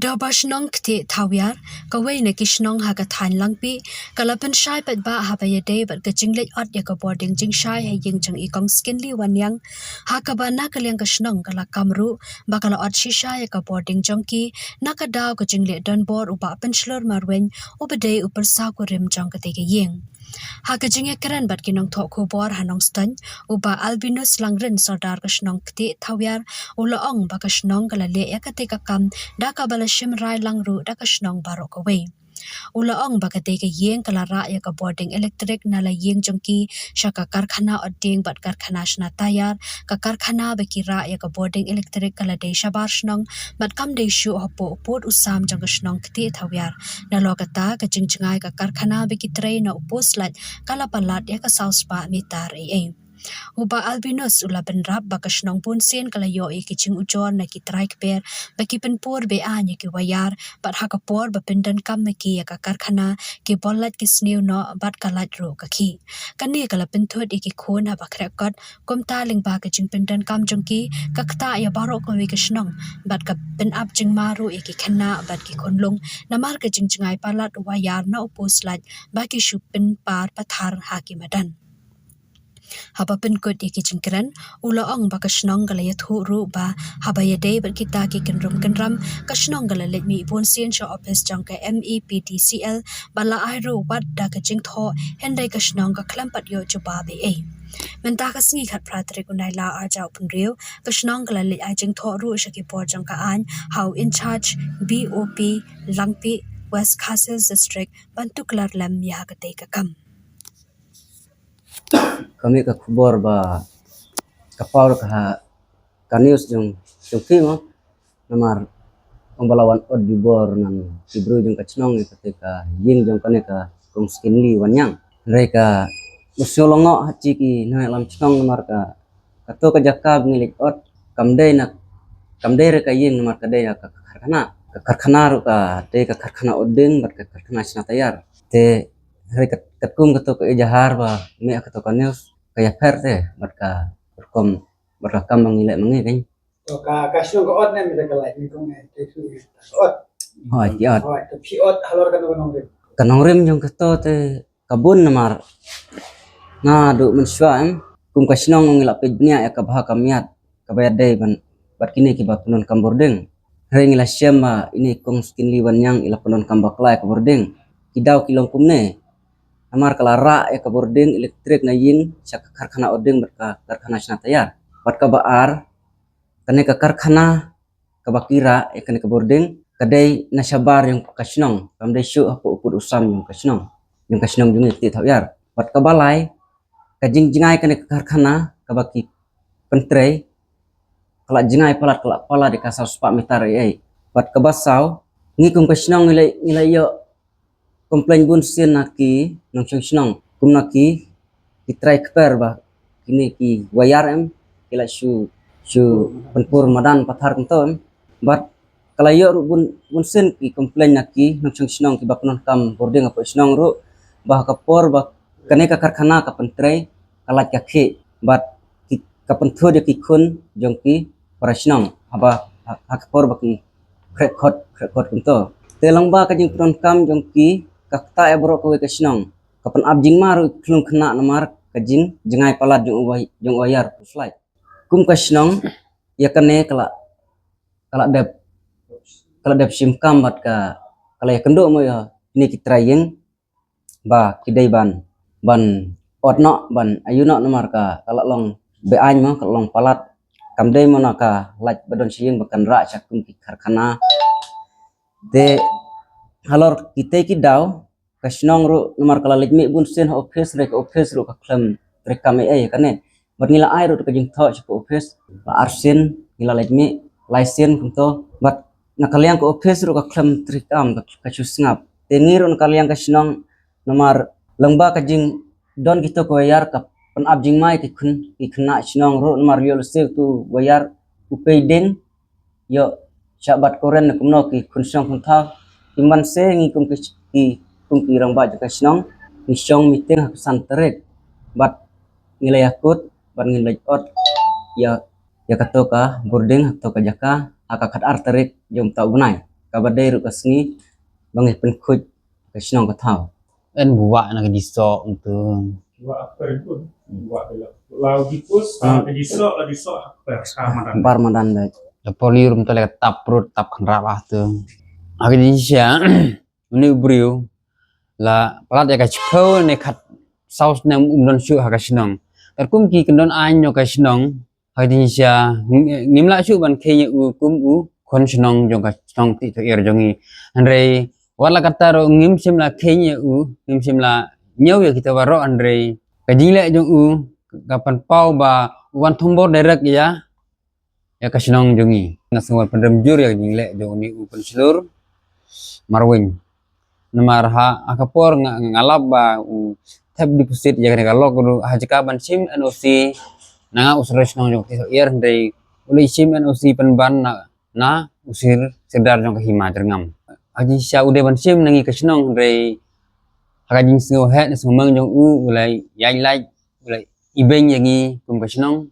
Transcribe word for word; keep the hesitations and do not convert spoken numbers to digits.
Dorbar Shnong Ktieh Thawiar, kawei na ki shnong ha ka thaiñ Langpih, ka la pynshai paidbah haba ïadei bad ka jingleit ot ïa ka bording jingshai ha ïing jong i Kong Skinly Wanniang, ha kaba na ka liang ka shnong ka la kam ruh ba ka la ot shisha ïa ka bording jong ki na ka daw ka jingleh donbor u Bah Pynshlur Marwein, uba dei u pyrsa kurim jong katei ka ïing. Ha ka jingïakren bad ki nongthoh khubor ha Nongstoiñ, u Bah Albinus Langrin, Sordar ka shnong Ktieh Thawiar, u la ong ba ka shnong ka la leh ïa katei ka kam da kaba la shim rai lang ruh da ka shnong baroh kawei. U la ong ba katei ka ïing ka la rah ïa ka bording elektrik na la ïing jong ki sha ka karkhana ot dieng bad karkhana shna tayar. Ka karkhana ba ki rah ïa ka bording elektrik ka la dei shabar shnong bad kam dei shuh hapoh u pud u sam jong ka shnong Ktieh Thawiar. Nalor kata, ka jingjngai ka karkhana ba ki trei na u post light ka la palat ïa ka saw spah mitar ei ei. U Bah Albinus u la bynrap ba ka shnong bunsien ka la ïoh ïa ki jingujor na ki trai kper ba ki pynpur be-aiñ ïa ki wire, bad ha ka por ba pyndonkam ma ki ïa ka karkhana, ki bol light ki sniew noh bad ka light ruh ka khih. Kane ka la pynthut ïa ki khun haba khreh kot. Kumta, lyngba ka jingpyndonkam jong ki, ka ktah ïa baroh kawei ka shnong bad ka pynap jingma ruh ïa ki khynnah bad ki khunlung, namar ka jingjngai palat wire na u post light ba ki shu pynpar pathar ha ki madan. Haba pynkut ïa ki jingkren, u la ong ba ka shnong ka la ïathuh ruh ba haba ïadei bad kita ki kynrum kynram, ka shnong ka la leit mih bunsien sha ophis jong ka M E P D C L bad la ai ruh wat da ka jingthoh, hynrei ka shnong ka khlem pat ïoh jubab ei ei. Mynta ka sngi khatphra tarik u Nailar arhajar arphew hynriew, ka shnong ka la leit ai jingthoh ruh sha ki bor jong ka aiñ ha u in charge B O P Langpih, West Khasi Hills District, ban tuklar lem ïa katei ka kam. Ka mih ka khubor ba ka paw ka ha ka news jong, jong phi mo. Namar ong ba la wan ot jubor na ki briew jong ka shnong ïa katei ka ïing jong kane ka Kong Skinly Wanniang. Hynrei ka, u shu long ha chi ki nongïalam shnong namar ka, kato ka jaka ba ngi leit ot kam dei na, kam dei re ka ïing namar ka dei ka, ka karkhana. Ka karkhana ruh ka dei ka karkhana ot dieng bad ka karkhana shna tayar. Te hynrei kat-, katkum kato ka ejahar ba mih kato ka news, ka ïapher te bad ka rukom bad ka kam ba ngi leh ma ngi keiñ. To ka, ka shnong ka ot ne, mynta ka lait ni kong ne, te shu ot. Hooid, ki ot. Hooid, to phi ot halor kano ka nongrim? Ka nongrim jong kato te ka bun namar naduh mynshuwa, em, kum ka shnong ngi la peit bniah ïa ka bha ka miat kaba ïadei ban, bad kine kiba pyndonkam bording. Hynrei ngi la shem ba ine i Kong Skinly Wanniang i la pyndonkam bakla ïa ka bording. Ki daw ki long kumne. Namar ka la rah ïa ka bording elektrik na ïing sha ka karkhana ot dieng bad ka karkhana shna tayar. Bad kaba ar, kane ka karkhana kaba ki rah ïa kane ka bording ka dei na shabar jong ka shnong, kam dei shuh hapoh u pud u sam jong ka shnong, jong ka shnong jong ngi Ktieh Thawiar. Bad kaba lai, ka jingjngai kane ka karkhana kaba ki pyntrei ka la jngai palat, ka la palat ïa ka saw spah mitar ei ei. Bad kaba saw, ngi kum ka shnong ngi la, ngi la ïoh complain bunsien na ki nongshong shnong, kum na ki, ki trai kper ba kine ki wire, em, ki la shu, shu pynpur madan pathar kumto, em. Bad ka la ïoh ruh bun, bunsien ki complain na ki nongshong shnong kiba pyndonkam bording hapoh shnong ruh ba ha ka por ba kane ka karkhana ka pyntrei, ka light ka khih bad ki, ka pynthut ïa ki khun jong ki para shnong haba ha, ha ka por ba ki khreh khot, khreh khot kumto. Te lyngba ka jingpyndonkam jong ki ka ktah ïa baroh kawei ka shnong, ka pynap jingma ruh ïa ki khynnah namar ka jingjngai palat jong u wai-, jong u wire post light. Kum ka shnong ïa kane ka la, ka la dep, ka la dep shim kam bad ka, ka la ïakynduh mo ïa kine ki trai ïing ba ki dei ban, ban ot noh, ban ïoh noh namar ka, ka la long be-aiñ mo, ka la long palat. Kam dei mo na ka light ba don sha ïing ba kan rah sha kum ki karkhana. Te halor kitei ki daw, ka shnong ruh namar ka la leit mih bunsien ha ophis, re ka ophis ruh ka khlem treikam ei ei kane. Bad ngi la ai ruh ka jingthoh sha ka ophis, la arsien ngi la leit mih, laisien kumto. Bad na ka liang ka ophis ruh ka khlem treikam, ka, ka shu sngap. Te ngi ruh na ka liang ka shnong namar lyngba ka jingdon kito ka wire ka pynap jingma ïa ki khun, ki khynnah shnong ruh namar ïoh lehse uto u wire u pei dieng, ïoh shah bat current ne kumno ki khun shnong khun thaw. Ki man se ngi kum ki, ki, kum ki rangbah jong ka shnong ngi shong meeting ha ka san tarik bad ngi la ïakut bad ngi la ot ïa, ïa kato ka bording ha kato ka jaka ha ka khatar tarik jong uta u bnai. kaba dei ruh ka sngi ba ngi pynkhuid ka shnong ka thaw. En buwak na ka jisoh tu. Buwak apa tu? Buwak la. Lau dipus, ah, ka jisoh, la jisoh apa sama dan. Bar madan dei. La poli rum tale ka tap prut tap khan rap ah tu. Agi di sia. Uni u briew la palat ïa ka chiphew ne khat saw snem um don shuh ha ka shnong. Katkum ki kyndon aiñ jong ka shnong ha ka jingshisha ngim lah shuh ban kheiñ ïa u kum u khun shnong jong ka shnong Tihthodir jong ngi. Hynrei wat la katta ruh ngim shym la kheiñ ïa u, ngim shym la ñiew ïa kita baroh, hynrei ka jingleh jong u ka pynpaw ba u wan thombor direct ïa ïa ka shnong jong ngi. Nga sngewbha pynrem jur ïa ka jingleh jong uni u pynshlur marweiñ. Namar ha ka por nga lap ba u thep deposit ïa kane ka lok ruh ha jaka ban shim N O C na nga u shnong jong ka Tihthodir, hynrei u leit shim N O C pynban na u sir sirdar jong ka hima Jyrngam. Ha jingshisha u dei ban shim na ngi ka shnong, hynrei ha ka jingsngewheh ne sngewmang jong u u la ïaid lait, u la ibeiñ ïa ngi kum ka shnong.